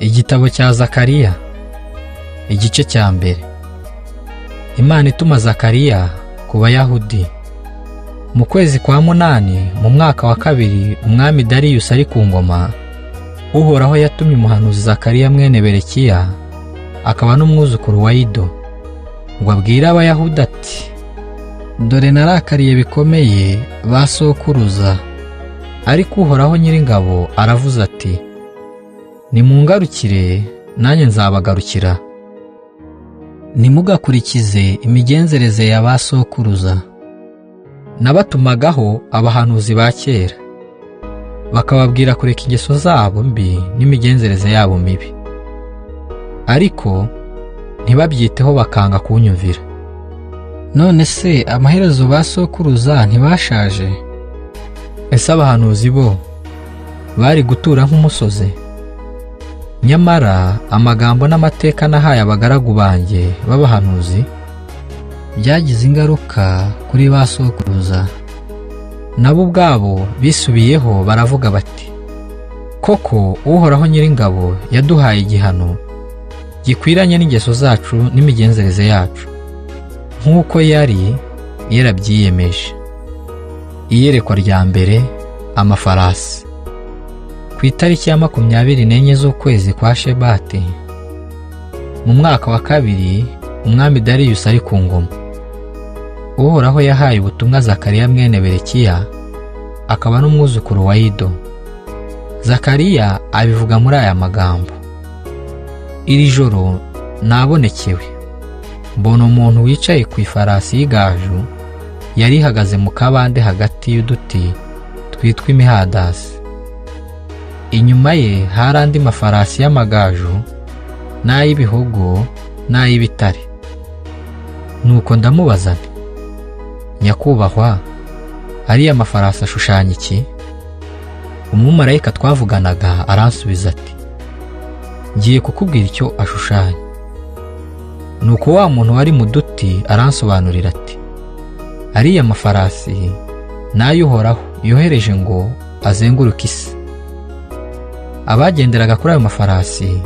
Igitabo cya Zakariya, igice cya mbere. Imana ituma Zakariya ku Bayahudi. Mu kwezi kwa munani mu mwaka wa kabiri umwami Dariyusi ari ku ngoma, Uhoraho yatumye umuhanuzi Zakariya mwene Berekiya, akaba n'umwuzukuru wa Ido, ngo abwire Abayahudi ati: Dore narakariye bikomeye ba sokuruza, ariko Uhoraho Nyiringabo aravuze ati: Nimungarukire nanjye nzabagarukira. Ntimugakurikize imigenzereze ya ba sokuruza. Nabatumagaho abahanuzi ba kera, bakababwira kureka ingeso zabo mbi n'imigenzereze yabo mibi, ariko ntibabyiteho bakanga kunyumvira. None se amaherezo ba sokuruza ntibashaje? Ese abahanuzi bo bari gutura nk'umusozi? Nyamara amagambo n'amateka nahaye abagaragu banjye b'abahanuzi byagize ingaruka kuri ba sokuruza. Nabo ubwabo bisubiyeho baravuga bati: Koko Uhoraho Nyiringabo yaduhaye igihano gikwiranye n'ingeso zacu n'imigenzereze yacu, nk'uko yari yarabyiyemeje. Iyerekwa rya mbere, amafarasi. Ku itariki ya 24 z'ukwezi kwa Shebati, mu mwaka wa kabiri umwami Dariyusi ari ku ngoma, Uhoraho yahaye ubutumwa Zakariya mwene Berekiya, akaba n'umwuzukuru wa Ido. Zakariya abivuga muri aya magambo: Iri joro nabonekewe, mbona umuntu wicaye ku ifarasi y'igaju, yari ihagaze mu kabande hagati y'uduti twitwa imihadasi. Inyuma ye hari andi mafarasi y'amagaju n'ay'ibihogo n'ay'ibitare. Nuko ndamubaza nti: Nyakubahwa, ariya mafarasi ashushanya iki? Umumarayika twavuganaga aransubiza ati: Ngiye kukubwira icyo ashushanya. Nuko wa muntu wari mu duti aransobanurira ati: Ariya mafarasi ni ay'Uhoraho yohereje ngo azenguruke isi. Abagenderaga kuri ayo mafarasi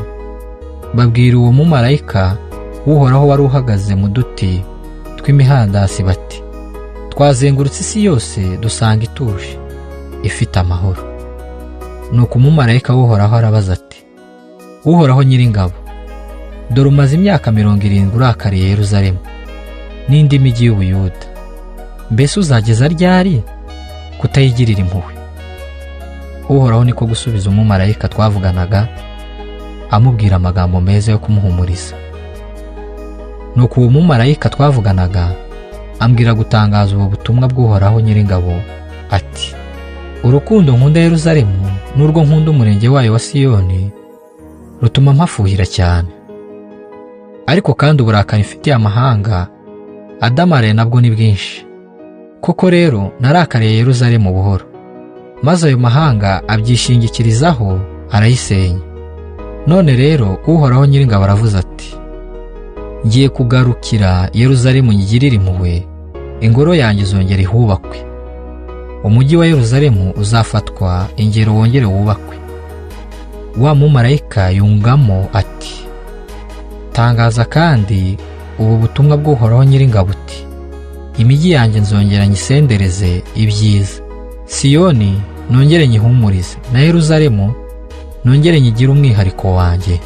babwira uwo mumarayika w'Uhoraho wari uhagaze mu duti tw'imihadasi bati: Twazengurutse isi yose dusanga ituje, ifite amahoro. Nuko umumarayika w'Uhoraho arabaza ati: Uhoraho Nyiringabo, dore umaze imyaka 70 urakariye Yeruzalemu n'indi mijyi y'Ubuyuda, mbese uzageza ryari kutayigirira impuhwe? Uhoraho niko gusubiza umumarayika twavuganaga, amubwira amagambo meza yo kumuhumuriza. Nuko uwo mumarayika twavuganaga ambwira gutangaza ubu butumwa bw'Uhoraho Nyiringabo ati: Urukundo nkunda Yeruzalemu n'urwo nkunda umurenge wayo wa Siyoni rutuma mpafuhira cyane. Ariko kandi uburakari mfitiye amahanga adamaraye nabwo ni bwinshi. Koko rero narakariye Yeruzalemu buhoro, maze ayo mahanga abyishingikirizaho arayisenya. None rero Uhoraho Nyiringabo aravuze ati: Ngiye kugarukira Yeruzalemu nyigirire impuhwe, ingoro yanjye izongera ihubakwe. Umujyi wa Yeruzalemu uzafatwa ingero wongere wubakwe. Wa mumarayika yungamo ati: Tangaza kandi ubu butumwa bw'Uhoraho Nyiringabo uti: Imijyi yanjye nzongera nyisendereze ibyiza, Siyoni nongere nyihumurize, na Yeruzalemu nongere nyigire umwihariko wanjye.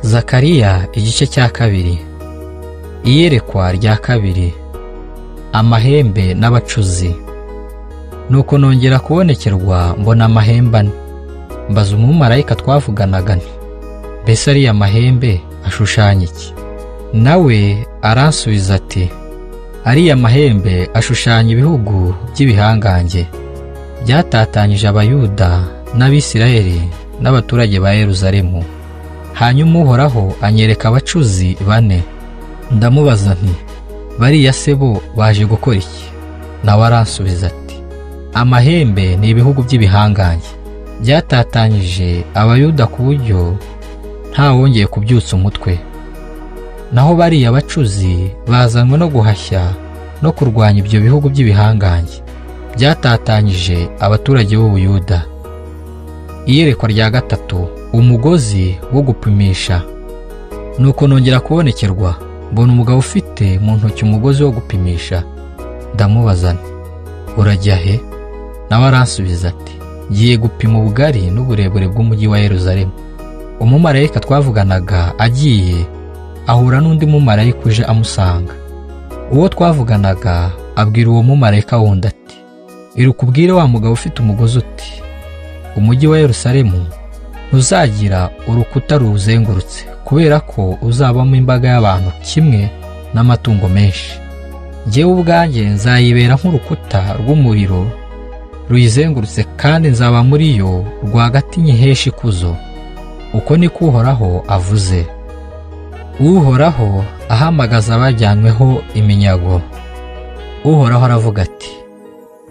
Zakariya igice cya kabiri. Iyerekwa rya kabiri, amahembe n'abacuzi. Nuko nongera kubonekerwa mbona amahembe ane. Mbaza umumarayika twavuganaga nti: Mbese ariya mahembe ashushanya iki? Nawe aransubiza ati: Ariya mahembe ashushanya ibihugu by'ibihangange byatatanyije Abayuda n'Abisirayeli n'abaturage ba Yeruzalemu. Hanyuma Uhoraho anyereka abacuzi bane. Ndamubaza nti: Bariya se bo baje gukora iki? Nawe aransubiza ati: Amahembe ni ibihugu by'ibihangange byatatanyije Abayuda ku buryo ntawongeye kubyutsa umutwe. Naho bariya bacuzi bazanwe no guhashya no kurwanya ibyo bihugu by'ibihangange Byatatanyije abaturage b'Ubuyuda. Iyerekwa rya gatatu, umugozi wo gupimisha. Nuko nongera kubonekerwa, mbona umugabo ufite mu ntoki umugozi wo gupimisha. Ndamubaza nti: urajya he? Nawe aransubiza ati: ngiye gupima ubugari n'uburebure bw'umujyi wa Yeruzalemu. Umumarayika twavuganaga agiye ahura n'undi mumarayika uje amusanga. Uwo twavuganaga abwira uwo mumarayika wundi ati: iruka ubwire wa mugabo ufite umugozi uti: umujyi wa Yerusalemu ntuzagira urukuta ruwuzengurutse, kubera ko uzabamo imbaga y'abantu kimwe n'amatungo menshi. Njyewe ubwanjye nzayibera nk'urukuta rw'umuriro ruyizengurutse, kandi nzaba muri yo rwagati nyihesha ikuzo. Uko niko Uhoraho avuze. Uhoraho ahamagaza abajyanyweho iminyago. Uhoraho aravuga ati: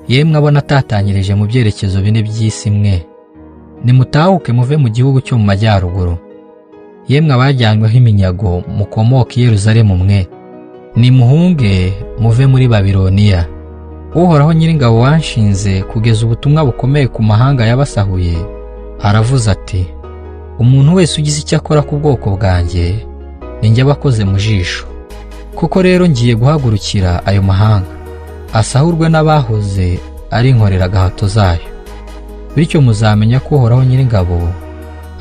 yemwe abo natatanyirije mu byerekezo bine by'isi mwe, nimutahuke muve mu gihugu cyo mu majyaruguru. Yemwe abajyanyweho iminyago mukomoka i Yeruzalemu mwe, nimuhunge muve muri Babiloniya. Uhoraho Nyiringabo wanshinze kugeza ubutumwa bukomeye ku mahanga yabasahuye, aravuze ati: umuntu wese ugize icyo akora ku bwoko bwanjye, ninjye abakoze mu jisho. Koko rero ngiye guhagurukira ayo mahanga, asahurwe n'abahoze ari inkoreragahato zayo. Bityo muzamenya ko Uhoraho Nyiringabo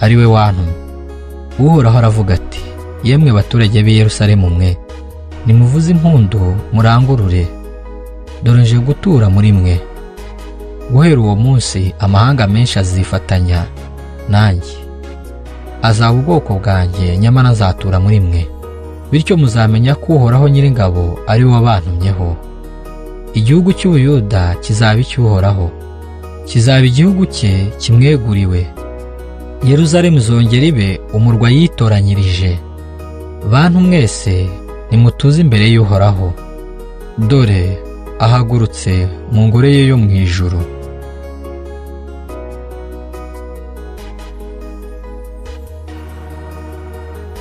ari we wantumye. Uhoraho aravuga ati: yemwe baturage b'i Yerusalemu mwe, nimuvuze impundu murangurure, dore nje gutura muri mwe. Guhera uwo munsi amahanga menshi azifatanya nanjye, azaba ubwoko bwanjye, nyamara nzatura muri mwe. Bityo muzamenya ko Uhoraho Nyiringabo ari we wabantumyeho. Igihugu cy'Ubuyuda kizaba icy'Uhoraho, kizaba igihugu cye kimweguriwe. Yeruzalemu izongera ibe umurwa yitoranyirije. Bantu mwese nimutuze imbere y'Uhoraho, dore ahagurutse mu ngoro ye yo mu ijuru.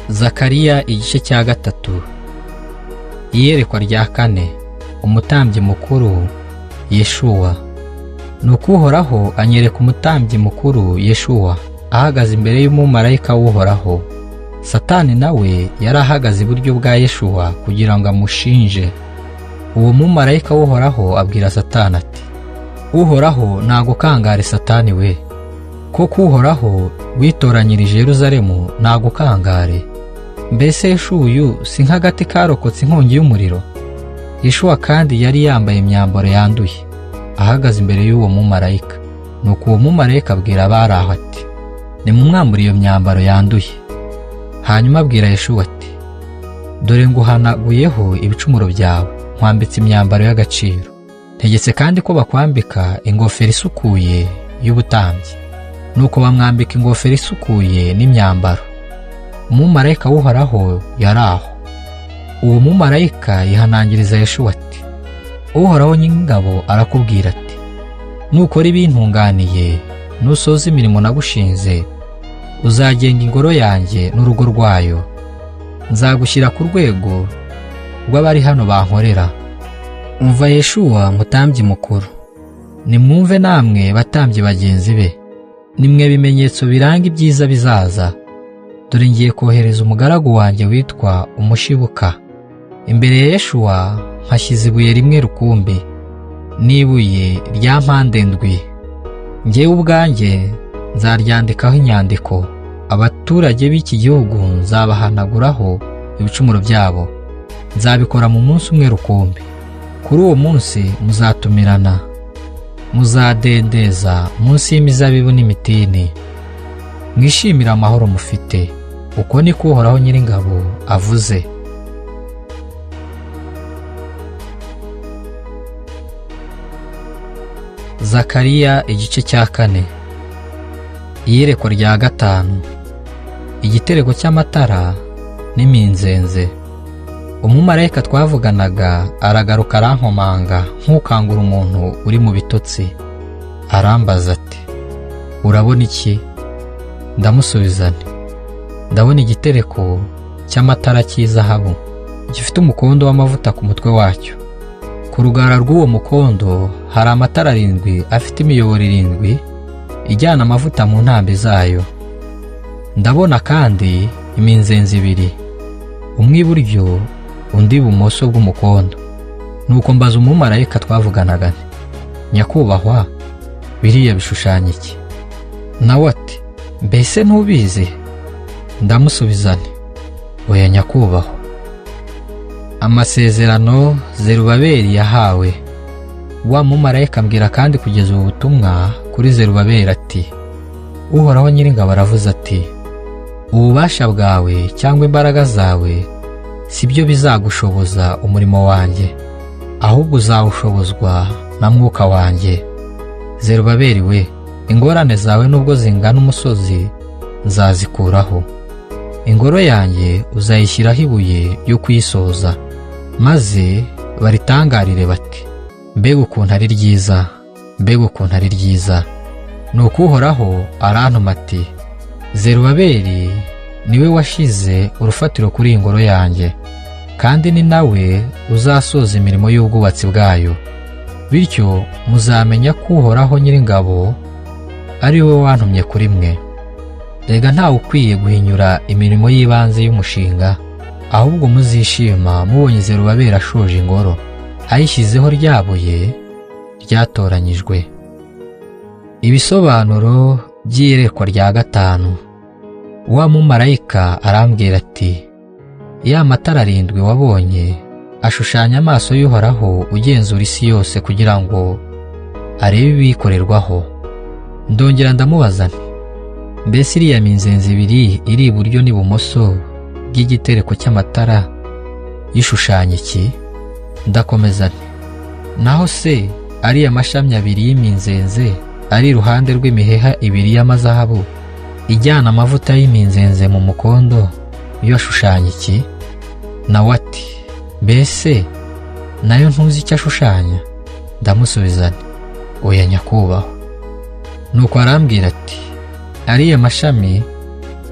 Zakariya igice cya 3. Iyerekwa rya 4. Umutambyi mukuru Yeshuwa. Nuko Uhoraho anyereka umutambyi mukuru Yeshuwa ahagaze imbere y'umumarayika w'Uhoraho. Satani nawe yari ahagaze iburyo bwa Yeshuwa kugira ngo amushinje. Uwo mumarayika w'Uhoraho abwira Satani ati: Uhoraho nagukangare Satani we, koko Uhoraho witoranyirije Yeruzalemu nagukangare. Mbese Yeshuwa uyu si nk'agati karokotse inkongi y'umuriro? Yeshuwa kandi yari yambaye imyambaro yanduye, ahagaze imbere y'uwo mumarayika. Nuko uwo mumarayika abwira abari aho ati: nimumwambure iyo myambaro yanduye. Hanyuma abwira Yeshuwa ati: dore nguhanaguyeho ibicumuro byawe, nkwambitse imyambaro y'agaciro. Ntegetse kandi ko bakwambika ingofero isukuye y'ubutambyi. Nuko bamwambika ingofero isukuye n'imyambaro. Umumarayika w'Uhoraho yari aho. Uwo mumarayika yihanangiriza Yeshuwa ati: Uhoraho Nyiringabo arakubwira ati: nukora ibintunganiye, nusoza imirimo nagushinze, uzagenga ingoro yanjye n'urugo rwayo. Nzagushyira ku rwego rw'abari hano bankorera. Umva Yeshuwa mutambyi mukuru, nimwumve namwe batambyi bagenzi be, nimwe bimenyetso biranga ibyiza bizaza. Dore ngiye kohereza umugaragu wanjye witwa Umushibuka. Imbere ya Yeshuwa mpashyize ibuye rimwe rukumbi, n'ibuye rya mpande ndwi. Njyewe ubwanjye nzaryandikaho inyandiko. Abaturage b'iki gihugu nzabahanaguraho ibicumuro byabo. Nzabikora mu munsi umwe rukumbi. Kuri uwo munsi muzatumirana, muzadendeza munsi y'imizabibu n'imitini, mwishimire amahoro mufite. Uko niko Uhoraho Nyiringabo avuze. Zakariya igice cya 4. Iyerekwa rya 5. Igitereko cy'amatara n'iminzenze. Umumarayika twavuganaga aragaruka arankomanga nk'ukangura umuntu uri mu bitotsi. Arambaza ati: urabona iki? Ndamusubiza nti: ndabona igitereko cy'amatara cy'izahabu gifite umukondo w'amavuta ku mutwe wacyo. Ku rugara rw'uwo mukondo hari amatara 7 afite imiyoboro 7 ijyana amavuta mu ntambi zayo. Ndabona kandi iminzenzi 2, umwe iburyo undi ibumoso bw'umukondo. Nuko mbaza umumarayika twavuganaga nti: Nyakubahwa, biriya bishushanya iki? Nawe ati: Mbese ntubizi? Ndamusubiza nti: Oya nyakubahwa. Amasezerano Zerubabeli yahawe. Wa mumarayika ambwira kandi kugeza ubu butumwa kuri Zerubabeli ati: Uhoraho Nyiringabo aravuze ati: Ububasha bwawe cyangwa imbaraga zawe si byo bizagushoboza umurimo wanjye, ahubwo uzawushobozwa na Mwuka wanjye. Zerubabeli we, ingorane zawe nubwo zingana umusozi nzazikuraho. Ingoro yanjye uzayishyiraho ibuye ryo kuyisoza, maze baritangarire bati: Mbega ukuntu ari ryiza, mbega ukuntu ari ryiza. Nuko Uhoraho arantuma ati: Zerubabeli niwe washize urufatiro kuri iyi ngoro yanjye, kandi ni nawe uzasoza imirimo y'ubwubatsi bwayo. Bityo muzamenya ko Uhoraho Nyiringabo ari we wantumye kuri mwe. Rega ntawe ukwiye guhinyura imirimo y'ibanze y'umushinga, ahubwo muzishima mubonye Zerubabeli ashoje ingoro, ayishyizeho rya buye ryatoranyijwe. Ibisobanuro by'iyerekwa rya 5. Wa mumarayika arambwira ati: Ya matara 7 wabonye ashushanya amaso y'Uhoraho ugenzura isi yose kugira ngo arebe ibikorerwaho. Ndongera ndamubaza nti: Mbese iriya minzenzi 2 iri iburyo n'ibumoso bw'igitereko cy'amatara yishushanya iki? Ndakomeza nti: Naho se ariya mashami 2 y'iminzenze ari iruhande rw'imiheha 2 y'amazahabu ijyana amavuta y'iminzenze mu mukondo yo ashushanya iki? Nawe ati: Mbese nayo ntuzi icyo ashushanya? Ndamusubiza nti: Oya nyakubahwa. Nuko arambwira ati: Ariya mashami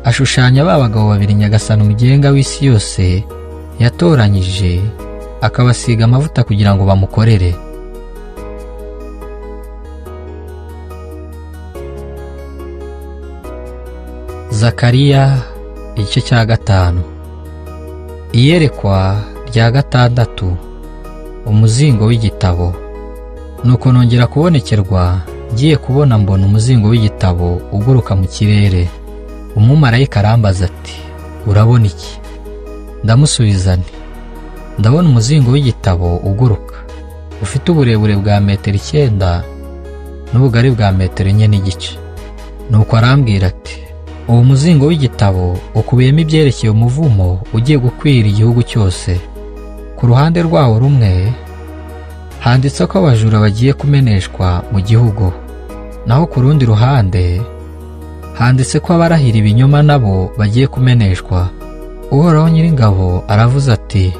ashushanya ba bagabo babiri Nyagasani umugenga w'isi yose yatoranyije akabasiga amavuta kugira ngo bamukorere. Zakariya igice cya 5. Iyerekwa rya 6. Umuzingo w'igitabo. Nuko nongera kubonekerwa, ngiye kubona mbona umuzingo w'igitabo uguruka mu kirere. Umumarayika arambaza ati: Urabona iki? Ndamusubiza nti: Ndabona umuzingo w'igitabo uguruka, ufite uburebure bwa metero 9 n'ubugari bwa metero 4.5. Nuko arambwira ati: Uwo muzingo w'igitabo ukubiyemo ibyerekeye umuvumo ugiye gukwira igihugu cyose. Ku ruhande rwawo rumwe handitse ko abajura bagiye kumeneshwa mu gihugu, naho ku rundi ruhande handitse ko abarahira ibinyoma nabo bagiye kumeneshwa. Uhoraho Nyiringabo aravuze ati: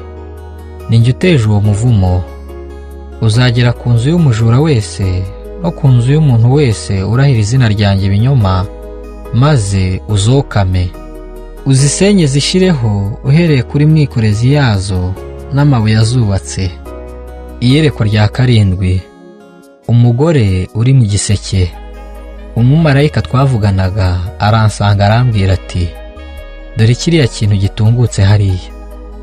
Ninjye uteje uwo muvumo, uzagera ku nzu y'umujura wese no ku nzu y'umuntu wese urahira izina ryanjye ibinyoma, maze uzokame, uzisenye zishireho uhereye kuri mwikorezi yazo n'amabuye azubatse. Iyerekwa rya 7. Umugore uri mu giseke. Umumarayika twavuganaga aransanga arambwira ati: Dore kiriya kintu gitungutse hariya.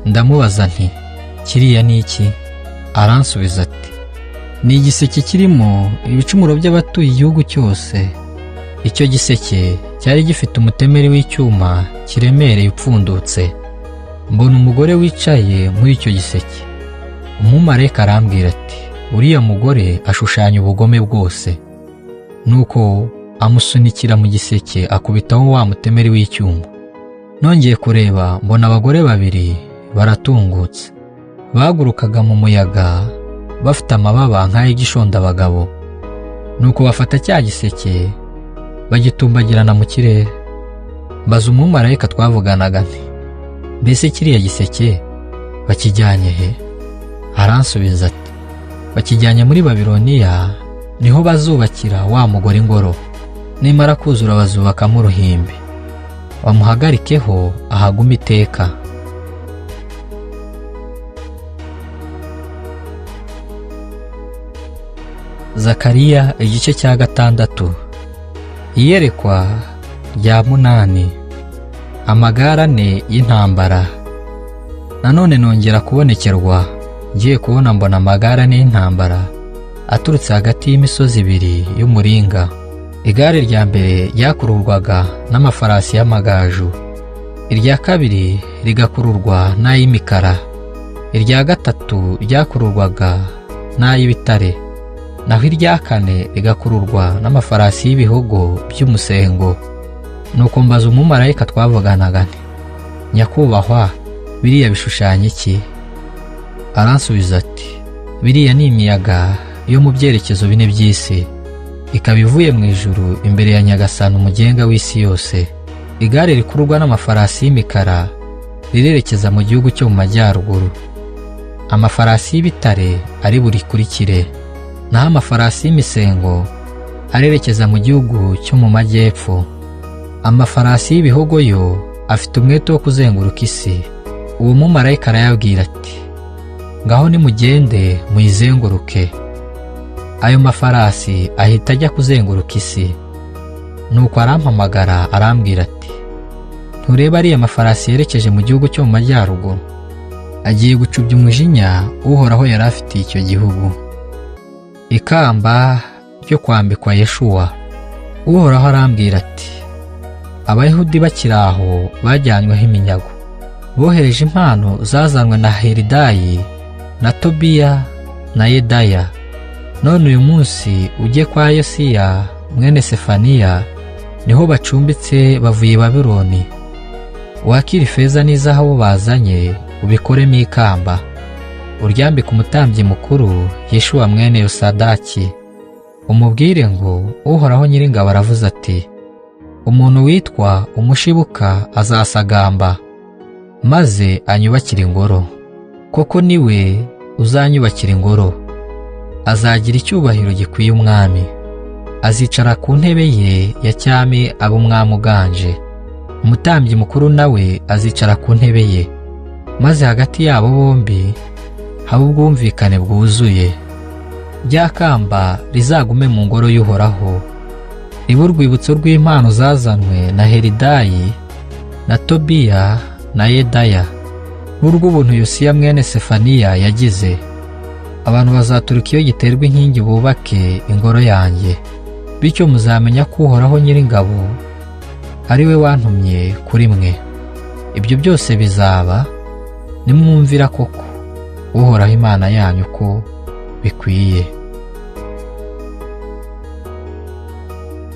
Ndamubaza nti: Kiriya ni iki? Aransubiza ati: Ni igiseke kirimo ibicumuro by'abatuye igihugu cyose. Icyo giseke cyari gifite umutemeri w'icyuma kiremereye upfundutse. Mbona umugore wicaye muri icyo giseke. Umumarayika arambwira ati: Uriya mugore ashushanya ubugome bwose. Nuko amusunikira mu giseke akubitaho wa mutemeri w'icyuma. Nongeye kureba mbona abagore babiri baratungutse, bagurukaga mu muyaga bafite amababa nk'ay'igishondabagabo. Nuko bafata cya giseke bagitumbagirana mu kirere. Mbaza umumarayika twavuganaga nti: Mbese kiriya giseke bakijyanye he? Aransubiza ati: Bakijyanye muri Babiloniya, niho bazubakira wa mugore ingoro. Nimara kuzura bazubakamo uruhimbi, bamuhagarikeho ahagume iteka. Zakariya igice cya 6. Iyerekwa rya 8. Amagare ane y'intambara. Nanone nongera kubonekerwa, ngiye kubona mbona amagare ane y'intambara aturutse hagati y'imisozi ibiri y'umuringa. Igare rya mbere ryakururwaga n'amafarasi y'amagaju, irya kabiri rigakururwa n'ay'imikara, irya gatatu ryakururwaga n'ay'ibitare, naho irya kane rigakururwa n'amafarasi y'ibihogo by'umusengo. Nuko mbaza umumarayika twavuganaga nti: "Nyakubahwa, biriya bishushanya iki?" Aransubiza ati: "Biriya ni imiyaga yo mu byerekezo bine by'isi, ikaba ivuye mu ijuru imbere ya Nyagasani umugenga w'isi yose. Igare rikururwa n'amafarasi y'imikara rirerekeza mu gihugu cyo mu majyaruguru. Amafarasi y'ibitare ari burikurikire, naho amafarasi y'imisengo arerekeza mu gihugu cyo mu majyepfo. Amafarasi y'ibihogo yo afite umwete wo kuzenguruka isi." Uwo mumarayika arayabwira ati: "Ngaho nimugende muyizenguruke." Ayo mafarasi ahita ajya kuzenguruka isi. Nuko arampamagara arambwira ati: "Ntureba ariya mafarasi yerekeje mu gihugu cyo mu majyaruguru? Agiye gucubya umujinya Uhoraho yari afitiye icyo gihugu." Ikamba ryo kwambikwa Yeshuwa. Uhoraho arambwira ati: "Abayahudi bakiri aho bajyanyweho iminyago, bohereje impano zazanwe na Heridayi na Tobiya na Yedaya. None uyu munsi ujye kwa Yosiya mwene Sefaniya, niho bacumbitse bavuye i Babuloni. Wakire ifeza n'izahabu bazanye, ubikoremo ikamba, uryambike umutambyi mukuru Yeshuwa mwene Yosadaki. Umubwire ngo Uhoraho Nyiringabo aravuze ati: umuntu witwa Umushibuka azasagamba, maze anyubakire ingoro. Koko niwe uzanyubakira ingoro, azagira icyubahiro gikwiye umwami. Azicara ku ntebe ye ya cyami abe umwami uganje. Umutambyi mukuru nawe azicara ku ntebe ye, maze hagati yabo bombi habe ubwumvikane bwuzuye. Rya kamba rizagume mu ngoro y'Uhoraho, ribe urwibutso rw'impano zazanwe na Heridayi na Tobiya na Yedaya, n'urw'ubuntu Yosiya mwene Sefaniya yagize. Abantu bazaturuka iyo giterwa inkingi bubake ingoro yanjye. Bityo muzamenya ko Uhoraho Nyiringabo ari we wantumye kuri mwe. Ibyo byose bizaba nimwumvira koko Uhoraho Imana yanyu uko bikwiye."